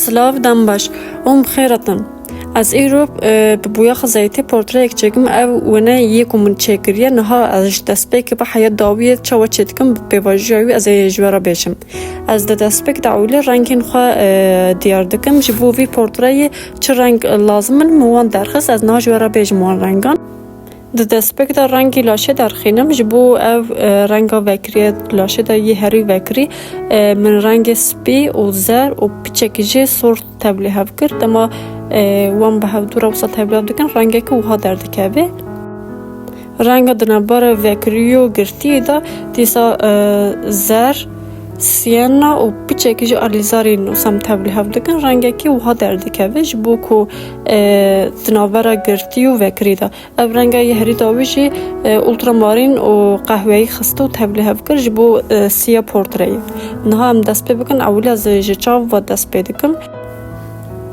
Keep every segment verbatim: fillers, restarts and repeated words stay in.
Silav, dem baş. Hûn bi xêr hatin. Ez îro, e, bi boyaxa zeytê portreyek çêkim. Ev wene yê ku min çêkiriye. Niha ez ji destpêkê ve heya dawiyê çawa çêdikim, bi pêvajoya wî ez ê ji we re bêjim. Ez di destpêk de ewilî rengên xwe, e, diyar dikim. Ji bo vî portreyê çi reng lazim in, min wan derxist. Ez niha ji we re bêjim wan rengan. Di destpêk de rengî laşê derxînim. Ji bo ev, e, renga vekirî ye, laşê de yê herî vekirî. E, min rengê spî û zer û piçekî jê sor tevlî hev kir. Dema, e, wan bi hevdû re wisa tevlî hev dikin, rengekî wiha derdikeve. Renga di navbera vekirî û girtiyê de dîsa, e, zer, siyena û piçekî jî alîzarî wisa em tevlî hev dikin, rengekî wiha derdikeve. Ji bo ku, e, di navbera girtî û vekirî de. Ev renga yê herî dawî jî, e, ultramarîn û qehweyî xist û tevlî hev kir ji bo, e, siya portreyê. Niha em dest pê bikin, ewilî ez ji çav ve dest pê dikim.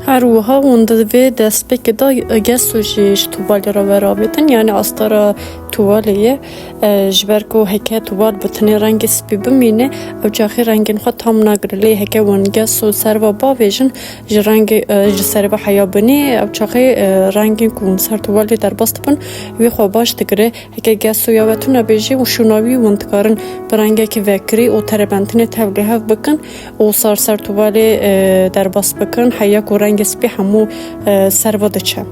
Her wiha hûn di vê destpêkê de gesso jî ji tuvalê re veravêtin, yanî astara tuvalê ye. E, ji ber ku heke tuval bi tenê rengê spî bimîne, ew çaxê rengên xwe tam nagire. Lê heke hûn gesso ser ve bavêjin, ji rengê, e, ji serê ve heya binê, ew çaxê, e, rengên ku hûn ser tuvalê derbas dibin, wê xwe baş digire. Heke gesso ya we tune bê jî û şûna wî, hûn dikarin bi rengekî vekirî û terebentinê tevlî hev bikin û sar ser tuvalê, e, derbas bikin, heya ku rengê spî hemû, e, ser ve diçe.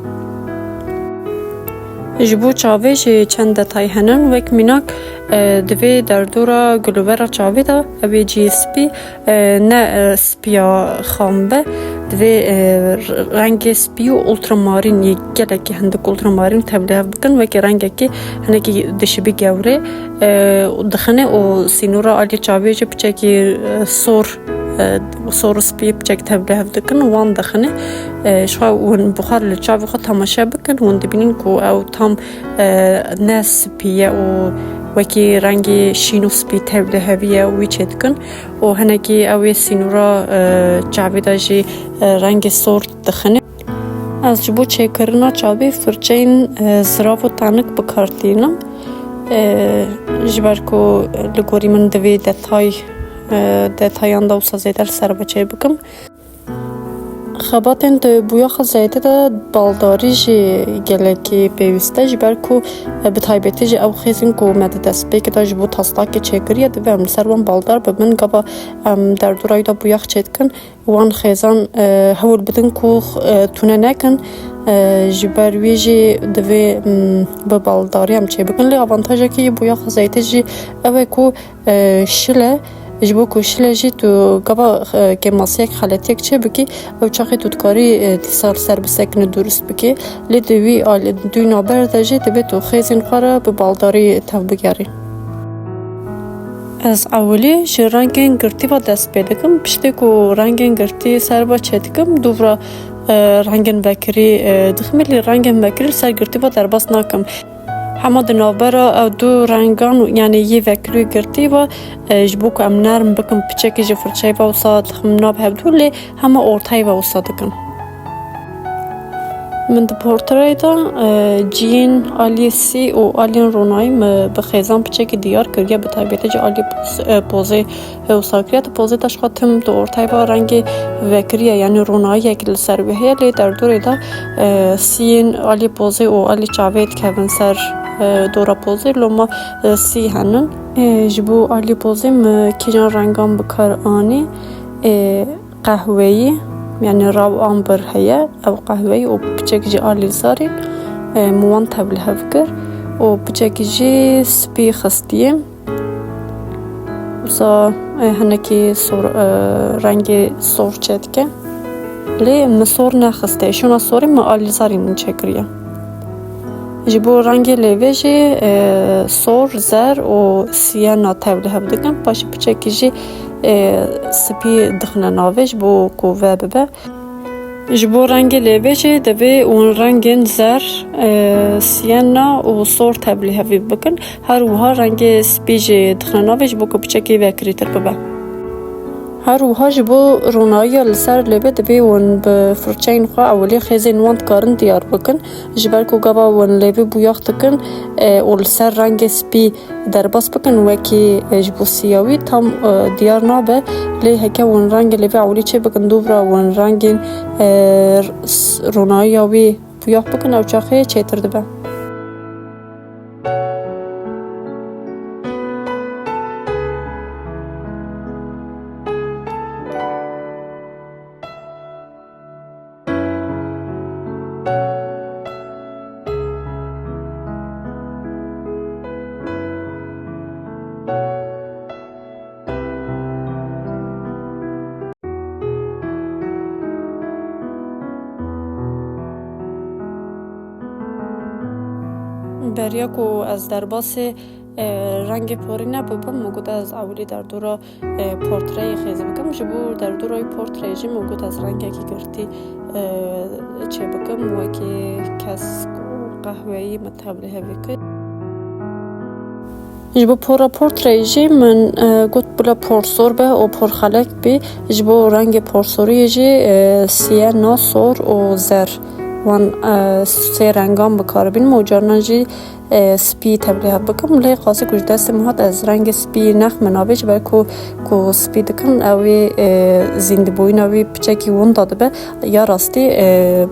Ji bo çavê jî çend detay hene, wek mînak, e, divê derdora gulovera çavê de ew ê cihê spî, e, ne, e, spiya xam be. Divê, e, rengê spî û ultramarîn yê gelekî hindik ultramarîn tevlî hev bikin, wekî rengekî hinekî dişibî gewrê, e, û dixine û sînora alî çavê jî piçekî, e, sor, e, sor û spî piçek tevlî hev dikin û wan dixine. E, ji xwe hûn bi xwe li çavê xwe temaşe bikin, hûn dibînin ku ew tam, e, ne spî ye û wekî rengê şîn û spî tevlî hev ye û wî çêdikin. Û hinekî ew ê sînora, e, çavê de jî, e, rengê sor dixine. Ez ji bo çêkirina çavê firçeyên, e, zirav û tenik bi kar tînim. E, ji ber ku li gorî min divê detay, e, detayan de wisa zêde li ser ve çê bikim. Xebatên di boyaxa zeytê de baldarî jî gelekî pêwîst e, ji ber ku, e, bi taybetî jî ew xêzên ku me di destpêkê de ji bo taslakê çêkiriye, divê em li ser wan baldar bibin. Gava em derdorayî de boyax çêdikin, wan xêzan, e, hewl bidin ku, e, tune nekin. E, ji ber wî jî divê, m, bi baldarî em çêbikin. Lê avantajekî yê boyaxa zeytê jî ew e ku, e, şil e. Ji bo ku şil e jî tu gava, e, kêmasiyek, xeletiyek çêbikî, ew çaxê tu dikarî, e, dîsa li ser bisekine, durust bikî. Lê di wî alî, di wî navber de jî divê tu xêzên xwe re bi baldarî tevbigerî. Ez ewilî ji rengên girtî ve dest pê dikim. Piştî ku rengên girtî ser ve çêdikim, dûv re, e, rengên vekirî, e, diximî, lê rengên vekirî li ser girtî ve derbas nakim. Hema di navbera ew du rengan, yanî yê vekirî û girtî ve, e, ji bo ku em nerm bikin, piçekî ji firçeyê ve wisa dixim nav hevdû, lê hema ortayê ve wisa dikim. Min di portreyê de, e, cihên aliyê sî û aliyên ronayî min bi xêzan piçekî diyar kiriye, bi taybetî jî aliyê poz-, e, pozê, e, wisa kiriye. Di pozê de ji xwe tim di ortayê ve rengê vekirî ye, yanî ronayiyek li ser wê heye, lê derdorê de, e, siyên aliyê pozê û aliyê çavê dikevin ser, e, dora pozê. Loma, e, sî henin. E, ji bo aliyê pozê min kîjan rengan bi kar anî? E, qehweyî, yanî raw amber heye, ew qehweyî û piçek jî alîzarî, e, min wan tevlihev kir û piçekî jî spî xistiye. Wisa, e, hinekî sor, e, rengê sor çêdike. Lê min sor nexiste, şûna sorê min alîzarî min çêkiriye. Ji bo rengê lêvê jî, e, sor, zer û siyena tevlihev dikin. Paşê piçekî jî, e, spî dixine navê ji bo ku vebibe. Ji bo rengê lêvê jî divê hûn rengên zer, e, siyena û sor tevlihevî bikin. Her wiha rengê spî jî dixine navê ji bo ku piçekî vekirîtir bibe. Her wiha ji bo ronayiya li ser lêvê divê hûn bi firçeyên xwe ewilî xêzên wan dikarin diyar bikin. Ji ber ku gava hûn lêvê bûyax dikin, e, û li ser rengê spî derbas bikin, wekî, e, ji bo siya wî tam, e, diyar nabe. Lê heke hûn rengê lêvê ewilî çê bikin, dûvra hûn rengên, e, s-, ronayiya wî bûyax bikin, ew çaxê çêtir dibe. Beriya ku ez derbasê, e, rengê porî nebibim, min got ez ewilî derdora, e, portreyê xêz bikim. Ji bo derdorayî portreyê jî min got ez rengekî girtî, e, çê bikim, wekî kesk û qehweyî min tevlî hev kir. Ji bo pora portreyê jî min, e, got bila por sor be û por xelek bî. Ji bo rengê porsoriyê jî, e, siyena, sor û zer. Wan, e, sê rengan bi kar bînim û carnan jî, e, spî tevlî hev bikim. Lê qasî ku ji destê min hat ez rengê spî nexme navê, ji ber ku, ku spî dikin ew ê, e, zîndibûyîna wî piçekî winda dibe. Ya rastî, e,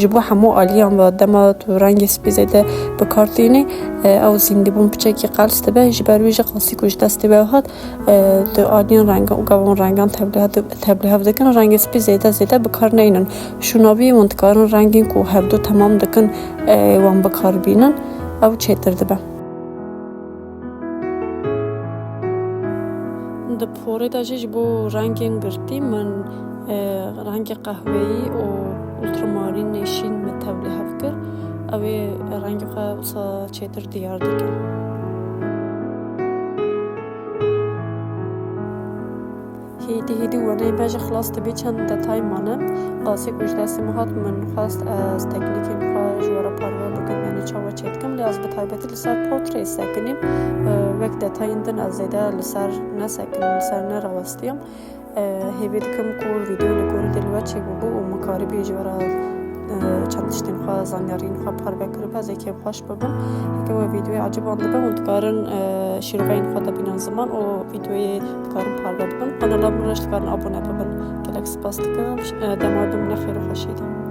ji bo hemû aliyan ve dema tu rengê spî zêde bi kar tînî, e, ew zîndîbûn piçekî qels dibe, ji ber wî jî qasî ku ji destê we hat, e, tu aliyên rengan û gava hûn rengan tevlihev di-, tevlihev dikin, rengê spî zêde zêde bi kar neynin. Şûna wî hûn dikarin rengên ku hevdu temam dikin, e, wan bi kar bînin, ew çêtir dibe. Di porê de jî ji bo rengên girtî min, e, rengê qehweyî û ultramarînê şîn min tevlî hev kir. Ew ê rengê xwe wisa çêtir diyar dikin. Hêdî hêdî weneyê me jî xilas dibî, çend detay mane. Qasî ku ji destê min hat, min xwest ez teknîkên xwe ji we re parve bikim, yanî çawa çêdikim. Lê ez bi taybetî li ser portreyê sekinîm. E, wek detayên din ez zêde li ser nesekinim, li ser nerawestiyam. E, hêvî dikim ku vîdeo li gorî dilê we çêbûbû û min karibî ji we re, e, çend tiştên xwe, zanyariyên xwe parve kiribe. Ez ê kêfxweş bibim. Heke we vîdeoyê eciban dibe, hûn dikarin, e, şîroveyên xwe de bînin ziman û vîdeoyê dikarin parve bibin. Kanala min re jî dikarin abone bibin. Gelek spas dikim. E, dema din min xêr û xweşiyê de.